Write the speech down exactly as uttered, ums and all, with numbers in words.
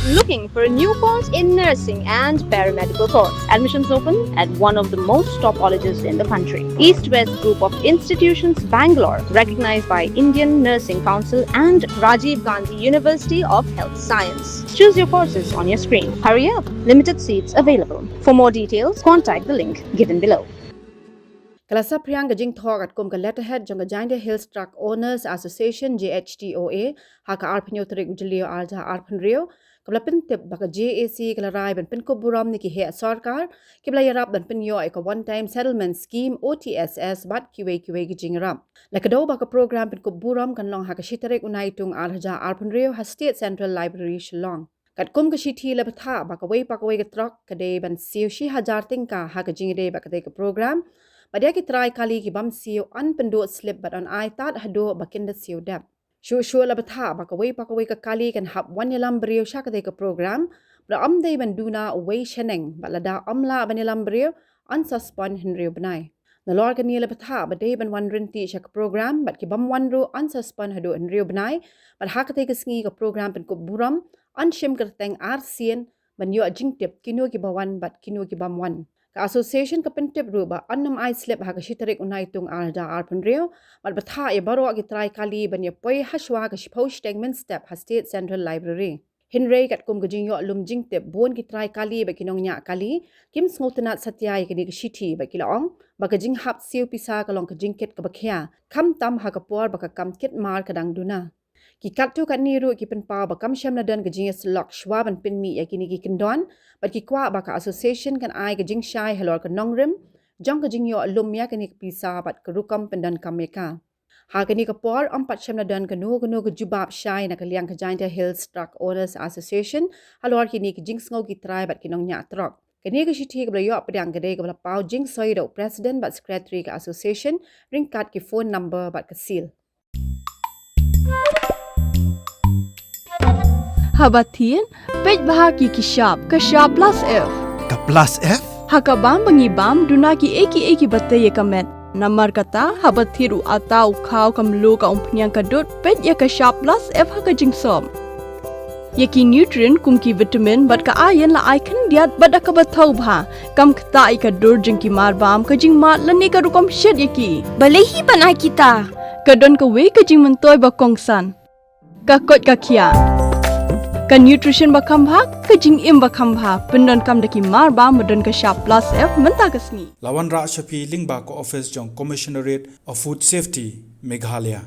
Looking for a new course in nursing and paramedical course? Admissions open at one of the most top colleges in the country. East West Group of Institutions, Bangalore, recognized by Indian Nursing Council and Rajiv Gandhi University of Health Science. Choose your courses on your screen. Hurry up, limited seats available. For more details, contact the link given below. Ka la saphriang ka jingthoh katkum ka letterhead jong ka Jaintia Hills Truck Owners Association, J H T O A, ha ka arphew tarik u Jylliew arhajar arphew hynriew, kaba la pyntip ba ka J A C ka la rai ban pynkup burom ïa ki heh sorkar kiba la ïarap ban pynïoh ïa ka One Time Settlement Scheme, O T S S, bad kiwei kiwei ki jingïarap. La kdew ba ka program pynkup burom kan long ha ka shi tarik u Naitung arhajar arphew hynriew ha State Central Library, Shillong. Katkum ka shithi la bthah ba kawei pa kawei ka trok ka dei ban siew shi hajar tyngka ha ka jingïadei bad katei ka program, bad ïa ki trai kali ki bym siew yn pyndud slip bad yn ai tad haduh ba kin da siew dep. Shuh shuh la bthah ba kawei pa kawei ka kali kan hap wan ïalam briew sha katei ka program, bad ym dei ban duna uwei shaneng, bad lada ym lah ban ïalam briew, yn suspend hynriew bnai. Nalor kane la bthah ba dei ban wan ryntih sha ka program, bad ki bym wan ruh yn suspend haduh hynriew bnai, bad ha katei ka sngi ka program pynkup burom yn shim kyrteng arsien ban ïoh jingtip kino kiba wan bad kino ki bym wan. Ka association ka pyntip ruh ba yn nym ai slip ha ka shi tarik u Naitung arhajar arphew hynriew, bad bthah ïa baroh ki trai kali ban ïa poi hashwa ka shiphew shiteng mynstep ha State Central Library. Hynrei katkum ka jingïoh lum jingtip, bun ki trai kali bad ki nongñiah kali kim sngewtynnad satia ïa kane ka shithi bad ki la ong ba ka jinghap siew pisa ka long ka jingkit kaba khia, khamtam ha ka por ba ka kam kit mar ka dang duna. Ki katto katne ruh ki pynpaw ba kam shym la don ka jingïasyllok shwa ban pynmih ïa kine ki kyndon, bad ki kwah ba ka association kan ai ka jingshai halor ka nongrim jong ka jingïoh lum ïa kane ka pisa bad ka rukom pyndonkam ïa ka. Ha kane ka por, ym pat shym la don kano kano ka jubab shai na ka liang ka Jaintia Hills Truck Owners Association halor kine ki jingsngew ki trai bad ki nongñiah trok. Kane ka shithi kaba la ïoh pdiang ka dei kaba la paw jingsoi da u president bad secretary ka association ryngkat ki phone number bad ka seal. Haba thied, peit bha ki ki shap, ka shap plus F. Ka plus F? Ha ka bam ba ngi bam, duna ki ei ki ei kiba tei ïa ka met. Namar kata, haba thied u atta, u khaw, ka mluh, ka umphniang, ka dud, peit ïa ka shap plus F ha ka jingsop. Ïa ki nutrient kum ki vitamin bad ka iron la ai khyndiat bad da kaba thaw bha. Kam ktah ïa ka dur jong ki mar bam, ka jingmad lane ka rukom shet ïa ki. Balei hi ban ai kita? Ka don kawei ka jingmyntoi ba kongsan. Ka koit ka khiah. Ka nutrition ba kham bha, ka jingim ba kham bha. Pyndonkam da ki mar bam ba don ka shap plus F mynta ka sngi. La wanrah sha phi lyngba ka office jong Commissionerate of Food Safety, Meghalaya.